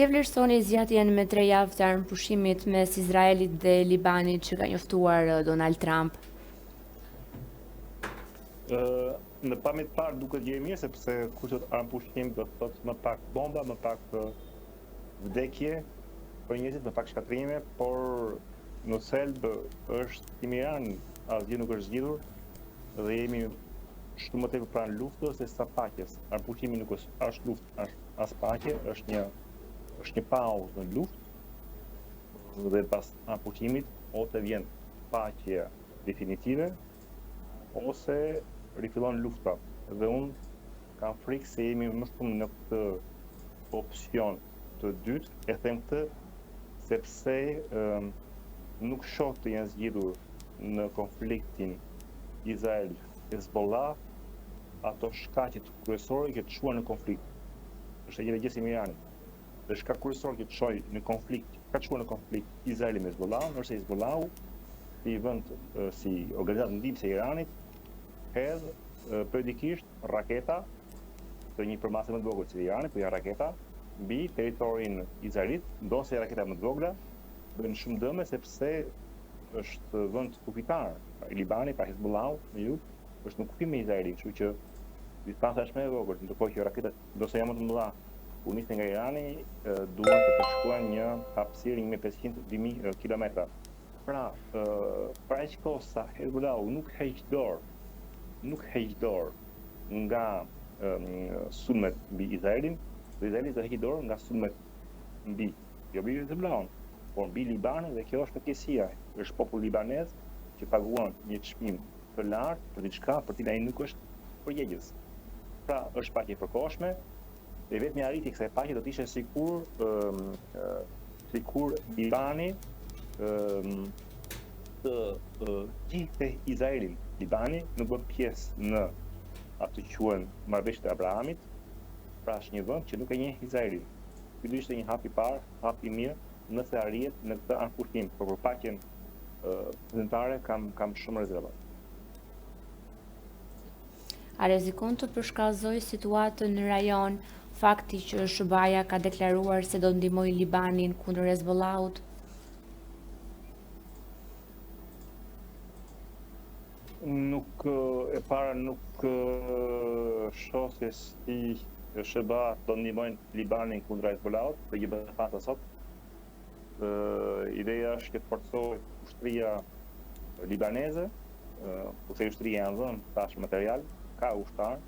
Si e vlerësoni zgjatjen me tre javë të armëpushimit mes Izraelit dhe Libanit që ka njoftuar Donald Trump? Në pamje të parë duket gjë e mirë sepse kur thotë armëpushim do të thotë më pak bomba, më pak vdekje për njerëzit, më pak shkatërrime, por në thelb është si në Iran, asgjë nuk është zgjidhur dhe jemi shumë më tepër pranë luftës se sa paqes. Armëpushimi nuk është as luftë, as, as paqe, është një është një pauzë në luftë dhe pas armëpushimit ose vjen paqja definitive ose rifillon lufta dhe unë kam frikë se jemi më shumë në këtë opsion të dytë, e them këtë sepse um, nuk shoh të jenë zgjidhur në konfliktin Izrael-Hezbollah ato shkaqet kryesore që të çuan në konflikt. Është e njëjta gjë si me Iranin. Dhe shkak kryesor që të çoi në konflikt, ka çuar në konflikt Izraeli me Hezbollahun, është se Hezbollahu si vend si organizatë ndihmëse e Iranit hedh periodikisht raketa të një përmase më të vogël se Irani, po janë raketa mbi territorin izraelit, ndonëse raketa më të vogla bëjnë shumë dëme sepse është vend kufitar, pra Libani, pra Hezbollahu në jug, është në kufi me Izraelin, kështu që distanca është më e vogël, ndërkohë që raketat ndonëse janë më të mëdha, kur nisen nga Irani, duan të përshkojnë një hapësirë 1500-2000 kilometra. Pra, për aq kohë sa Hezbollahu nuk heq dorë, nuk heq dorë nga sulmet mbi Izraelin, dhe Izraeli do heqë dorë nga sulmet mbi, jo mbi Hezbollahun, por mbi Libanin dhe kjo është fatkeqësia, është populli libanez që paguan një çmim të lartë për diçka për të cilën ai nuk është përgjegjës. Pra, është paqe e përkohshme, e vetmja arritje e kësaj paqe do të ishte sikur sikur Libani të njihte Izraelin. Libani nuk bën pjesë në atë që quhen marrëveshjet e Abrahamit, pra është një vend që nuk e njeh Izraelin. Ky do ishte një hap i parë, hap i mirë nëse arrihet në këtë armëpushim, por për paqen përfundimtare kam kam shumë rezerva. A rrezikon të përshkallëzojë situatën në rajon fakti që SHBA-ja ka deklaruar se do të ndihmojë Libanin kundër Hezbollahut? Nuk e para nuk shoh se si SHBA do ndihmojnë Libanin kundër Hezbollahut, dhe gjë bëhet Franca sot. Ideja është që të forcohet ushtria libaneze, kurse ushtria janë dhënë tash material, ka ushtar,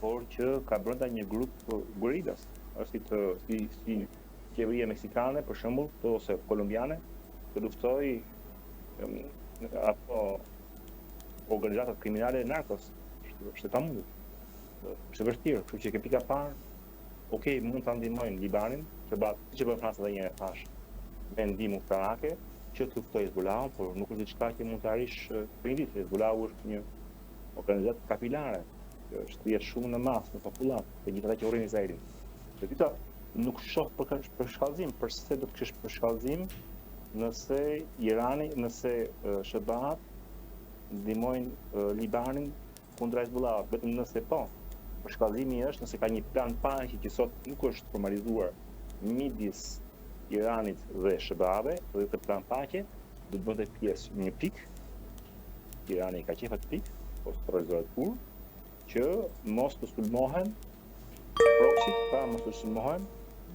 por që ka brenda një grup guerilas, është si të si si qeveria meksikane për shembull, ose kolumbiane, të luftojë ato organizatat kriminale narkos, është është e pamundur. Është e vështirë, kështu që ke pika parë, ok, mund ta ndihmojnë Libanin, që ba, siç e bën Franca edhe një herë thash, me ndihmë ushtarake, që të luftojë Hezbollahun, por nuk është diçka që mund të arrish për një ditë. Hezbollahu është një organizatë kapilare, që shtrihet shumë në masë, në popullatë, të gjithë ata që urrejnë Izraelin. E dyta, nuk shoh për përshkallëzim, përse do të kish përshkallëzim nëse Irani, nëse SHBA-t ndihmojnë Libanin kundra Hezbollahut, vetëm nëse po. Përshkallëzimi është nëse ka një plan paqe që sot nuk është formalizuar midis Iranit dhe SHBA-ve, dhe këtë plan paqe do të bënte pjesë një pikë, Irani ka qejf atë pikë, po s'realizohet kurrë, që mos të sulmohen proxy-t, pra mos të sulmohen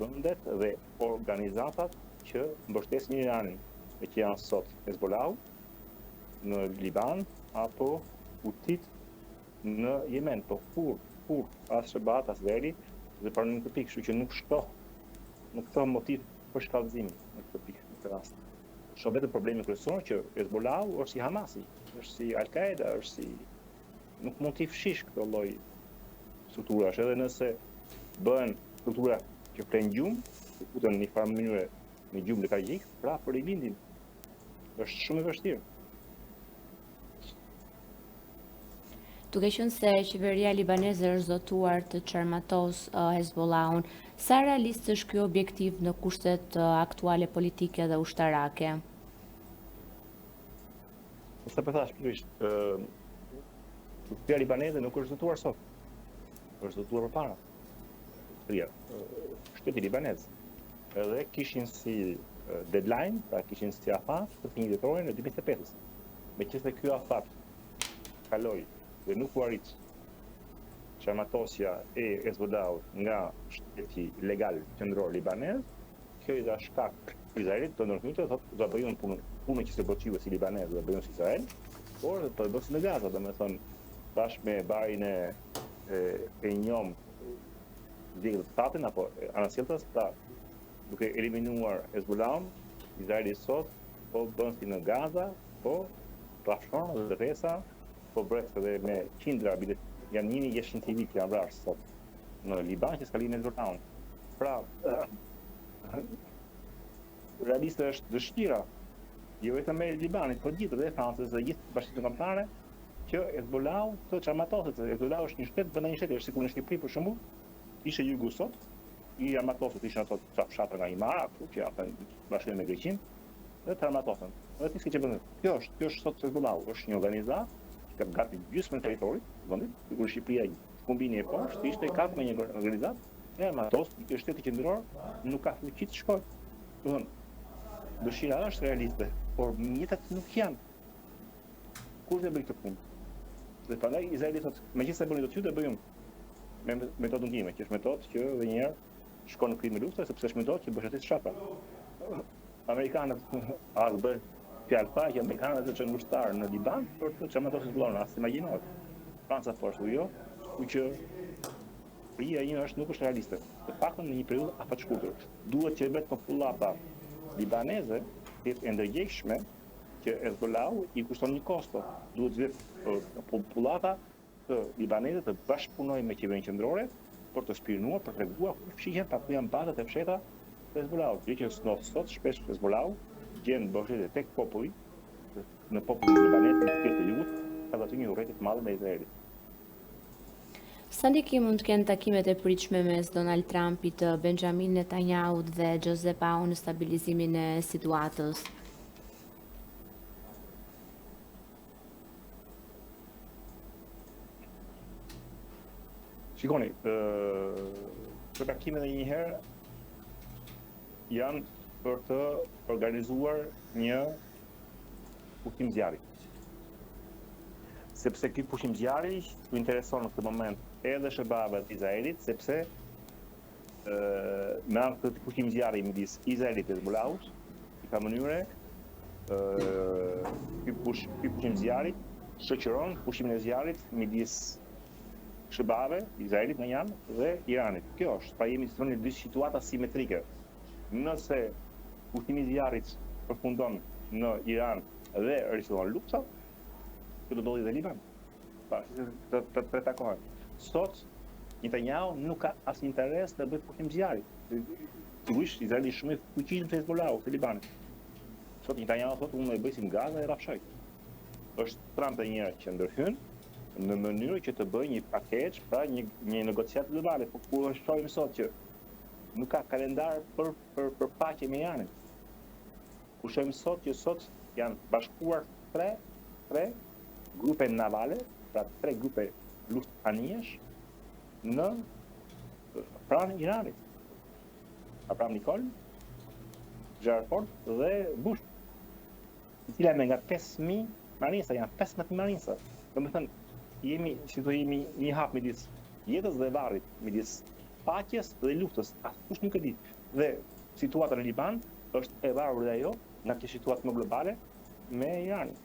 vendet dhe organizatat që mbështesin Iranin, e që janë sot Hezbollahu në Liban apo Hutit në Jemen, po kur, kur as SHBA-t as Izraeli dhe pranojnë këtë pikë, kështu që nuk shoh nuk shoh motiv përshkallëzimi në këtë pikë, në këtë rast. Shoh vetëm problemin kryesor që Hezbollahu është si Hamasi, është si Al-Qaeda, është si nuk mund t'i fshish këto lloj strukturash, edhe nëse bëhen struktura që flenë gjumë, që futen në një farë mënyre në gjumë letargjik, prapë rilindin. Është shumë e vështirë. Duke qenë se qeveria libaneze është zotuar të çarmatosë uh, Hezbollahun, sa realist është ky objektiv në kushtet uh, aktuale politike dhe ushtarake? Po sa po thash pikërisht, ë ushtria libaneze nuk është zotuar sot. Është zotuar përpara. Ushtria, shteti libanez. Dhe kishin si deadline, pra kishin si afat 31 dhjetorin e 2025-ës. Meqenëse ky afat kaloi dhe nuk u arrit çarmatosja e Hezbollahut nga shteti legal qendror libanez, kjo i dha shkak Izraelit të ndërhynte dhe thotë do ta bëj unë punën, punën që s'e bëtë ju si libanez, do ta bëj unë si Izrael, por po e bën si në Gaza, domethënë bashkë me barin e e, e njom djegët fatin apo anasjelltas, pra duke eliminuar Hezbollahun, Izraeli sot po bën si në Gaza, po rrafshon dhe ndërtesa, po vret edhe me qindra bile janë 1600 civilë që janë vrarë sot në Liban që s'ka lidhje me Hezbollahun. Pra, realiste është dëshira jo vetëm e Libanit, por gjithë dhe Francës dhe gjithë bashkësisë ndërkombëtare që Hezbollahu të çarmatoset. Hezbollahu është një shtet brenda një shteti, është sikur në Shqipëri për shembull, ishte jugu sot, i armatosur ishin ato ca fshatra nga Himara, këtu që janë bashkë me Greqinë, dhe të armatosen. Dhe ti s'ke ç'bën. Kjo është, kjo është sot Hezbollahu, është një organizatë që ka gati gjysmën e territorit të vendit, sikur Shqipëria Shkumbini e poshtë, ishte kap me një organizatë e armatosur, që shteti qendror nuk ka fuqi të shkojë. Do të dëshira është realiste, por mjetet nuk janë. Kush do bëjë këtë punë? Dhe prandaj Izraeli thotë, megjithëse bëni dot ju, do bëj unë me metodën time, që është metodë që edhe një herë shkon në krime lufte, sepse është metodë që bëshatit fshatra. Amerikanët as bëhet fjalë pa që amerikanët të çojnë ushtarë në Liban për të çarmatosur Hezbollahun, as imagjinohet. Franca po ashtu jo, ku që pritja ime është nuk është realiste. Të paktën në një periudhë afatshkurtër. Duhet që vetë popullata libaneze të jetë e ndërgjegjshme që Hezbollahu i kushton një kosto. Duhet vetë popullata të libaneze të bashkëpunojë me qeverinë qendrore për të spiunuar, për të treguar ku fshihen, pra ku janë bazat e fshehta të Hezbollahut. Gjë që s'ndodh sot, shpesh Hezbollahu gjen mbështetje tek populli, në popullin libanez në pjesë të jugut, ka aty një urrejtje të madhe ndaj Izraelit. Sa ndikim mund të kenë takimet e pritshme mes Donald Trumpit, Benjamin Netanyahut dhe Joseph Aoun në stabilizimin e situatës? Shikoni, këto takime edhe një herë janë për të organizuar një pushim zjarri. Sepse ky pushim zjarri u intereson në këtë moment edhe SHBA-ve dhe Izraelit, sepse me anë të pushim zjarri midis Izraelit dhe Hezbollahut, në këtë mënyrë ky push ky pushim zjarri shoqëron pushimin e zjarrit midis SHBA-ve, Izraelit në një anë dhe Iranit. Kjo është, pra jemi në dy situata simetrike. Nëse pushimi i zjarrit përfundon në Iran dhe rifillon lufta, kjo do ndodhi dhe Liban. Pra, të, të, të takohen. Sot, Netanyahu nuk ka asnjë interes të bëjë pushim zjarri. Sigurisht, Izraeli është shumë i fuqishëm se Hezbollahu, se Libani. Sot Netanyahu thotë unë e bëj si në Gaza e rrafshoj. Është Trump edhe një herë që ndërhyn në mënyrë që të bëjë një package, pra një një negociatë globale, po kur e shohim sot që nuk ka kalendar për për për paqe me Iranin. Kur shohim sot që sot janë bashkuar tre tre grupe navale, pra tre grupe luftë anijesh në pranë Iranit. Abraham Lincoln, Gerald Ford dhe Bush. I cila me nga 5.000 marinsa, janë 15.000 marinsa. Domethënë, jemi, si të jemi një hap midis jetës dhe varrit, midis paqes dhe luftës, askush nuk e di. Dhe situata në Liban është e varur dhe ajo nga kjo situatë më globale me Iranin.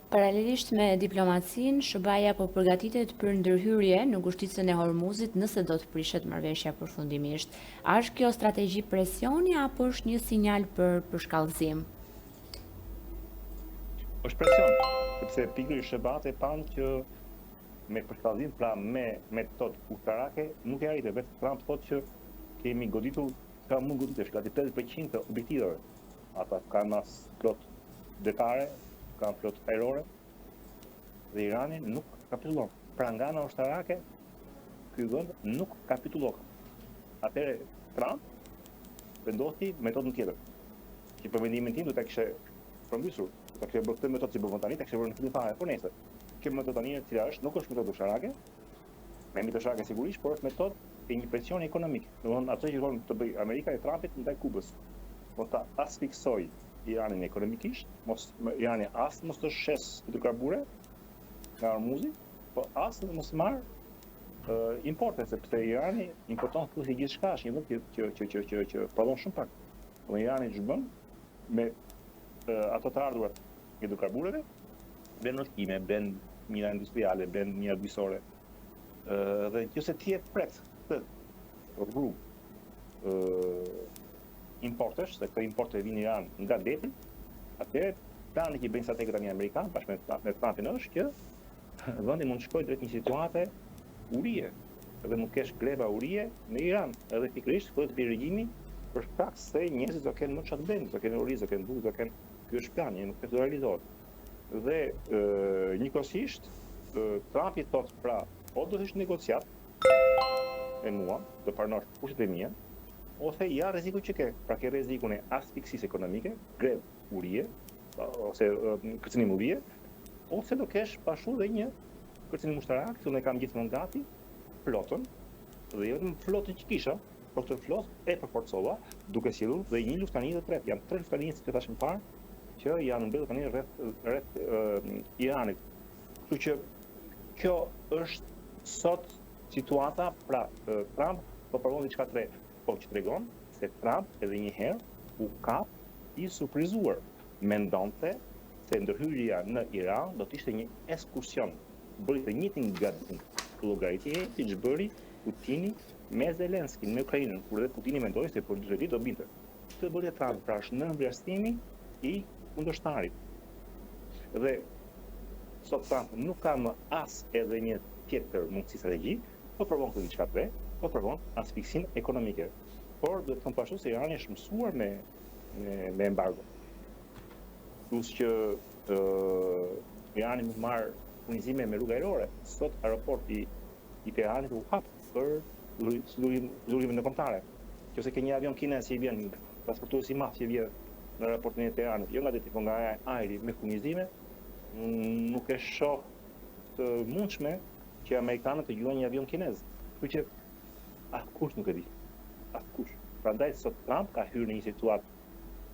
Paralelisht me diplomacinë, SHBA-ja po përgatitet për ndërhyrje në ngushticën e Hormuzit nëse do të prishet marrëveshja përfundimisht. A është kjo strategji presioni apo është një sinjal për përshkallëzim? Është presion, sepse pikërisht SHBA-të e panë që me përshkallëzim, pra me metodë ushtarake, nuk e arritën. Vetë Trump thotë që kemi goditur, ka mund goditesh, gati 80% të objektivave. Ata kanë as flotë detare, kanë flotë ajrore, dhe Irani nuk kapitullon. Pra nga ana ushtarake, ky vend nuk kapitullon. Atëherë Trump vendosi metodën tjetër, që për mendimin tim do ta kishte përmbysur, do ta kishte bërë këtë metodë që bën tani, ta kishte bërë në fillim fare, por nejse. Kjo metodë tani e cila është, nuk është metodë ushtarake. Me mjete ushtarake sigurisht, por është metodë e një presioni ekonomik. Domethënë atë që kërkon të bëjë Amerika e Trumpit ndaj Kubës. Po ta asfiksojë Iranin ekonomikisht, mos Irani as mos të shesë hidrokarbure nga Hormuzi, po as të mos marrë importe, sepse Irani importon thuajse gjithçka, është një vend që që që që që, që prodhon shumë pak. Po Irani ç'bën me ato të ardhurat e hidrokarbureve, blen ushqime, blen mina industriale, blen mina bujqësore. Dhe nëse ti e pret këtë rrugë importesh, se këto importe vijnë në Iran nga deti, atëherë plani që bëjnë strategët tani amerikanë bashkë me me Trumpin është që vendi mund të shkojë drejt një situate urie dhe mund të kesh greva urie në Iran, edhe pikërisht fillon të bjerë regjimi për shkak se njerëzit do kenë më çfarë të bëjnë, do kenë uri, do kenë bukë, do kenë ky është plani, nuk do të realizohet. Dhe njëkohësisht Trumpi thotë pra, o do të hysh negociat me mua, do pranosh kushtet e mia, ose ja rreziku që ke, pra ke rrezikun e asfiksisë ekonomike, grevë urie, ose kërcënim urie, ose do kesh pashu dhe një kërcënim ushtarak, që unë e kam gjithmonë gati, flotën, dhe jo vetëm flotën që kisha, por këtë flotë e përforcova, duke sjellur dhe një luftanije të tretë. Janë tre luftanije siç e thashë më parë, që janë mbledhur tani rreth rreth Iranit. Kështu që kjo është sot situata, pra Trump po provon diçka të re, po që tregon se Trump edhe një herë u kap i surprizuar. Mendonte se ndërhyrja në Iran do të ishte një ekskursion. Bëri të njëjtin gabim llogaritjeje siç bëri Putini me Zelenskin, me Ukrainën, kur edhe Putini mendoi se për dy ditë do binte. Këtë bëri Trump, pra është nënvlerësimi i kundërshtarit. Dhe sot Trump nuk ka më as edhe një tjetër mundësi strategji, po provon këtë diçka të re, po provon asfiksinë ekonomike. Por duhet të thënë po ashtu se Irani është mësuar me me, me embargo. Plus që uh, Irani mund të marrë furnizime me rrugë ajrore. Sot aeroporti i Teheranit u hap për fluturime ndërkombëtare. Nëse ke një avion kinez që i vjen transportues i madh që vjen në aeroportin e Teheranit, jo nga deti, por nga ajri me furnizime, nuk e shoh të mundshme që amerikanët të gjuajnë një avion kinez. Kështu që askush nuk e di. Askush. Prandaj sot Trump ka hyrë në një situatë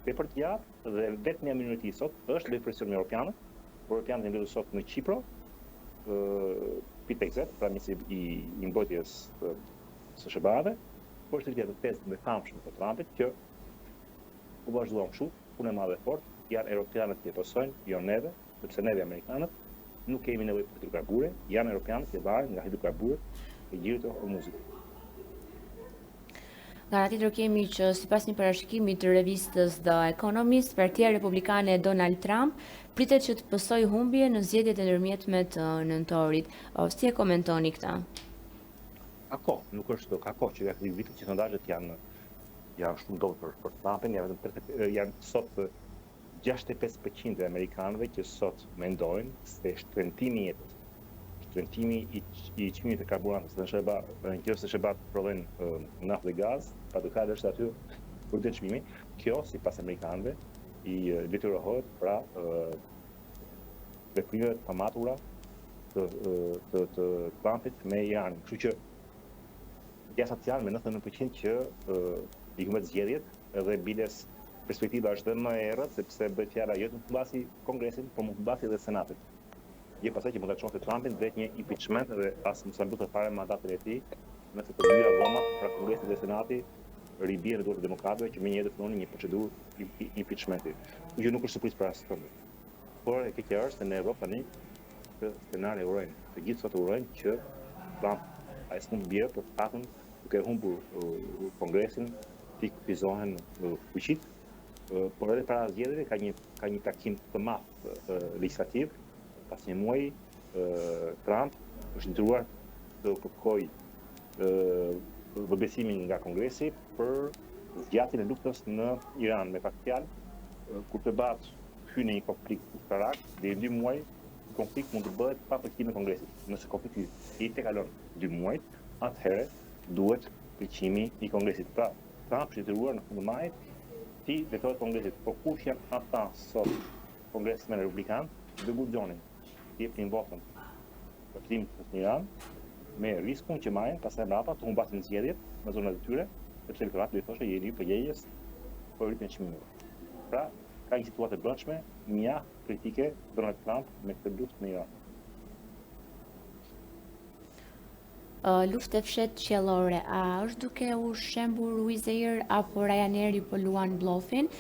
tepër të gjatë dhe vetmja mënyrë e tij sot është të bëjë presion me europianët. Europianët janë mbledhur sot në Qipro, Pete Hegseth, pra ministri i, i mbrojtjes së SHBA-ve, por është rritja të tezë me famshëm të Trumpit që u vazhduam kështu, punë e madhe e fortë, janë europianët që pësojnë, jo neve, sepse neve amerikanët nuk kemi nevojë për hidrokarbure, janë europianët që varen nga hidrokarburet e gjirit të Hormuzit. Nga ana tjetër kemi që sipas një parashikimi të revistës The Economist, Partia Republikane e Donald Trump pritet që të pësojë humbje në zgjedhjet e ndërmjetme të nëntorit. O, si e komentoni këtë? Ka kohë, nuk është, ka kohë që nga këtij viti që sondazhet janë janë shumë dobët për për Trumpin, janë vetëm 30 janë sot 65% e amerikanëve që sot mendojnë se shtrenjtimi i jetës, shtrenjtimi i, i çmimit të karburanteve, se në SHBA, në qoftë se SHBA prodhojnë naftë dhe gaz, pa të kalë është aty për të çmimi, kjo sipas amerikanëve i detyrohet pra veprimeve të pamatura të të të Trumpit me Iranin. Kështu që gjasat janë me 99% që i humbet zgjedhjet edhe biles perspektiva është dhe më e errët sepse bëhet fjala jo të humbasi Kongresin, por mund të humbasi edhe Senatin. Gjë pastaj që mund ta çonte Trumpin drejt një impeachment dhe as mos ta mbyllte fare mandatin e tij, nëse të dyja dhomat, pra Kongresi dhe Senati, ribien në duart e demokratëve që menjëherë të fillonin një procedurë impeachmenti. Kjo gjë nuk është surprizë për askënd. Por e keqja është se në Evropë tani këtë skenar e urojnë. Të gjithë sot urojnë që Trump ai s'mund të bjerë për faktin duke humbur Kongresin, t'i kufizohen fuqitë, por edhe para zgjedhjeve ka një ka një takim të madh legjislativ pas një muaji Trump është detyruar të kërkojë votëbesimin nga Kongresi për zgjatjen e luftës në Iran. Me pak fjalë, kur të bëhet hyn në një konflikt ushtarak, deri në 2 muaj, konflikt mund të bëhet pa pëlqimin e Kongresit. Nëse konflikti i tejkalon 2 muajt, atëherë duhet pëlqimi i Kongresit. Pra, Trump është detyruar në fund të majit t'i drejtohet Kongresit. Po kush janë ata sot kongresmenë republikanë, do guxonin të jepnin votën për fillim të në Iran. Me riskun që marrin pastaj mbrapa të humbasin zgjedhjet në zonat e tyre, sepse elektorati do i thoshte jeni ju përgjegjës për rritjen e çmimeve. Pra, ka një situatë të brendshme mjaft kritike Donald Trump me këtë luftë në Iran. Luftë e fshehtë qiellore, a është duke u shembur Wizz Air apo Ryanairi po luan bllofin,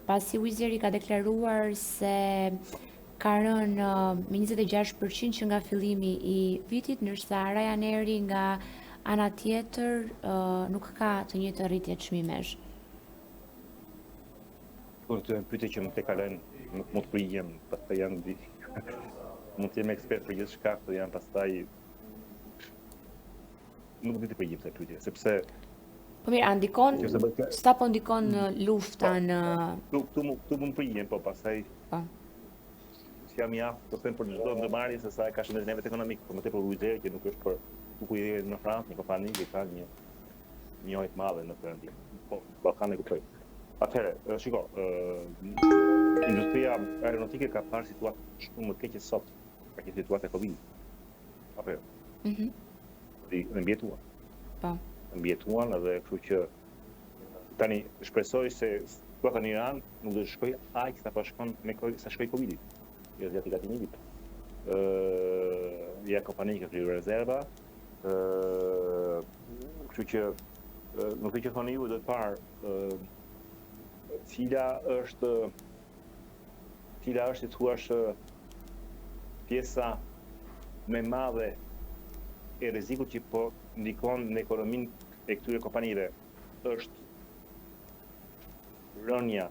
pasi Wizz Airi ka deklaruar se ka rënë me 26% që nga fillimi i vitit, ndërsa Ryanairi nga ana tjetër nuk ka të njëjtën rritje çmimesh. Po këto janë pyetje që më tejkalojnë, nuk mund të përgjigjem, pastaj janë di. Mund të jem ekspert për gjithçka, këto janë pastaj nuk di të përgjigjem kësaj pyetje, sepse Po mirë, a ndikon, sa po ndikon në mm. lufta po, në... Këtu, këtu, këtu mund përgjigjem, po pastaj... Po. S'jam i aftë të them për çdo ndërmarrje se sa e ka shëndetin e vet ekonomik, për më tepër Wizz Air që nuk është për tu ku je në Francë, një kompani që ka një njohje të madhe në Perëndim. Po, Ballkan e kuptoj. Atëherë, shiko, industria aeronautike ka parë situatë shumë më të keqe sot, ka qenë situata e Covid. Apo jo? Mhm. Mm dhe dhe mbijetuan. Po. Mbijetuan edhe kështu që tani shpresoj se situata në Iran nuk do të shkojë aq sa po shkon me sa shkoi Covidi. Jo zgjati gati një vit. Ë, ja kompani që ka rezerva, ë, kështu që nuk e që thoni ju do të parë ë cila është cila është si thuash pjesa më e madhe e rrezikut që po ndikon në ekonominë e këtyre kompanive është rënia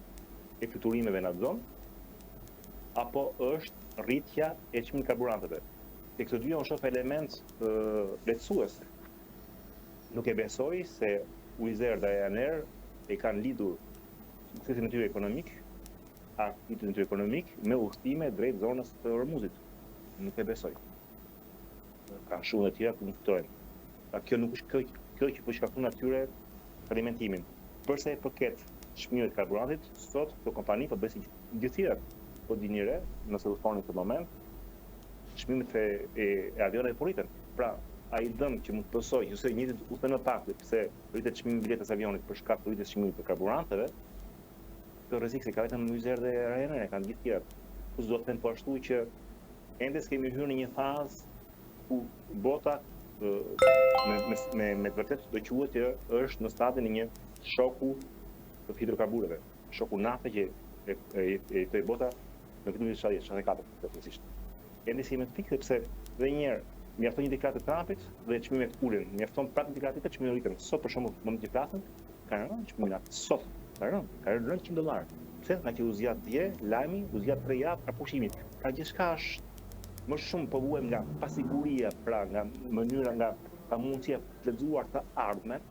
e fluturimeve në atë zonë apo është rritja e çmimit të karburanteve. Te këto dyja unë shoh element lehtësues. Nuk e besoj se Wizz Air dhe Ryanair e kanë lidhur suksesin e tyre ekonomik, aktivitetin e tyre ekonomik me udhëtime drejt zonës së Hormuzit. Nuk e besoj. Ka shumë të tjera ku mund të fitojnë. Pra kjo nuk është kjo, kjo që po shkakton atyre falimentimin. Për sa i përket çmimit të karburantit, sot këto kompani po bëjnë si gjithë tjerat. Po dini re, nëse udhëtoni në këtë moment, çmimet e, e, e avionëve po rriten. Pra, ai dëm që mund të pësoj, nëse njerëzit udhëtojnë më pak, pse rritet çmimi i biletës së avionit për shkak të rritjes së çmimit të karburanteve, kjo rrezik s'e ka vetëm Wizz Air dhe Ryanair, e kanë gjithë tjerat. Plus do të them po ashtu që ende s'kemi hyrë në një fazë ku bota me me me, me të vërtetë do quhet që është në stadin e një shoku të hidrokarbureve, shoku nafte që e e, e jetoi bota në vitin 1974, plotësisht. Ende s'jemi në pikë sepse dhe një herë mjafton një deklaratë e Trumpit dhe çmimet ulen, mjafton prapë një deklaratë tjetër çmimet rriten. Sot për shembull, në momentin që flasim, ka rënë çmimi naftës sot, ka rënë, ka rënë 900 dollar. Pse? Nga që u zgjat dje lajmi, u zgjat 3 javë armëpushimi. Pra gjithçka është më shumë po vuajmë nga pasiguria, pra nga mënyra nga pamundësia për të lexuar të ardhmen,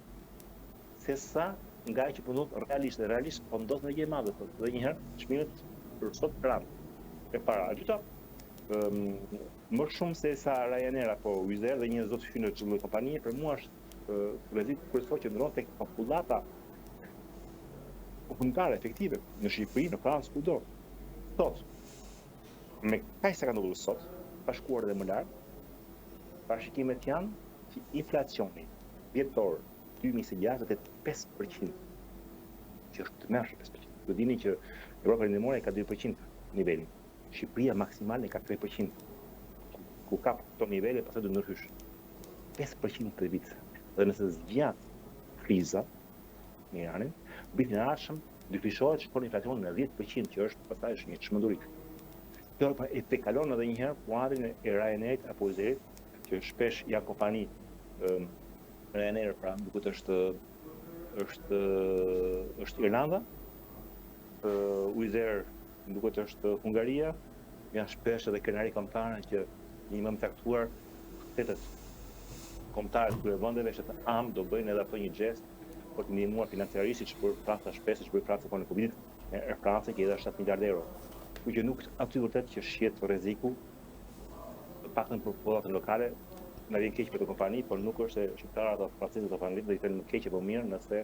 se sa nga ajo që po ndodh realisht, dhe realisht po ndodh një gjë e madhe sot. Dhe një herë çmimet për sot ranë. E para, e dyta, ëm më shumë se sa Ryanair apo Wizz Air dhe një zot hyn në çdo lloj kompanie, për mua është rrezik kryesor që ndron tek popullata komunitare efektive në Shqipëri, në Francë, kudo. Sot, me kaq sa ka ndodhur sot, pa shkuar edhe më lart, parashikimet janë që inflacioni vjetor 2026 do të jetë 5%, që është tmerrshëm 5%. Ju dini që Europa Perëndimore ka 2% nivelin. Shqipëria maksimale ka 3%. Ku ka këto nivele pastaj do ndërhysh. 5% këtë vit. Dhe nëse zgjat kriza me Iranin, vitin e ardhshëm dyfishohet shkon inflacioni në 10% që është pastaj është një çmenduri. Kjo pra e tejkalon edhe një herë kuadrin e Ryanairit apo Wizz Airit, që shpesh janë kompani Ryanair pra, më duket është është është Irlanda, Wizz Air më duket është Hungaria, janë shpesh edhe krenari kombëtare që në një moment të caktuar shtetet kombëtare të këtyre vendeve, shtetet amë do bëjnë edhe ato një gjest për të ndihmuar financiarisht siç bëri Franca shpesh, siç bëri Franca kohën e Covidit, me Air France që i dha 7 miliardë euro. Kështu që nuk aty vërtet që shihet rreziku të paktën për popullatën lokale, na vjen keq për këto kompani, por nuk është se shqiptarët apo francezët apo anglezët do i thonë më keq apo mirë nëse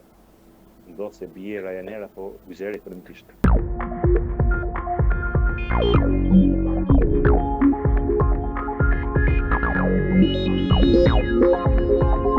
ndodh se bie Ryanair apo Wizz Air ekonomikisht. Thank you.